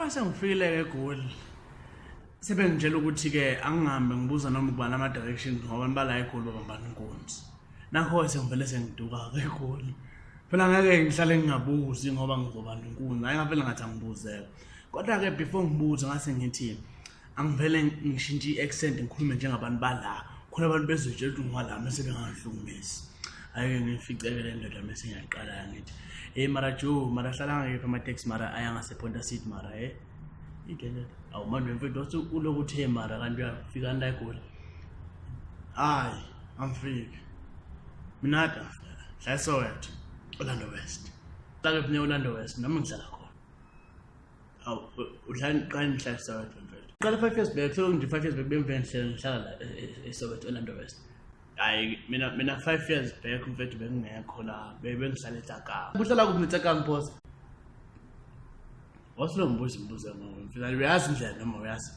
Mase ngifikile-ke eGoli, sebengitshela ukuthi-ke angihambe ngibuza noma ubani ama-directions ngoba abantu bala eGoli babambana inkunzi. Nakho-ke sengivele sengiduka-ke eGoli. Phela ngeke ngihlale ngingabuzi ngoba ngizobamba inkunzi. Hhayi ngavele ngathi angibuzeke. Kodwa-ke before ngibuze ngase ngithi angivele ngishintshe i-accent ngikhulume njengabantu bala. Khona abantu bezotshela ukuthi ngwala mese bengangihlukumezi. Hhayi-ke ngificeke le ndoda mese ngiyaqala ngithi, hey mara Joe, mara hlala ngakephi ama-taxi mara aya ngasePonta City mara eh. Ike awu manje mfethu wathi ulokhu uthe mara kanti uyafika la eGoli. Hayi, angifiki. Mina kade ngifika la. Hlala eSoweto, Orlando West. Hlala kuphi ne-Orlando West noma ngihlala khona. Awu udlala qala ngihlala eSoweto mfethu. Qala 5 years back, so nje 5 years back bengivele ngihlala ngihlala la eSoweto, Orlando West. Hayi mina 5 years back mfethu bengingekho la, bengihlala eTsakang. Uhlala kuphi neTsakang boss? Wasulo ngibuza imibuzo ngoba mfethu uyazi indlela noma uyazi?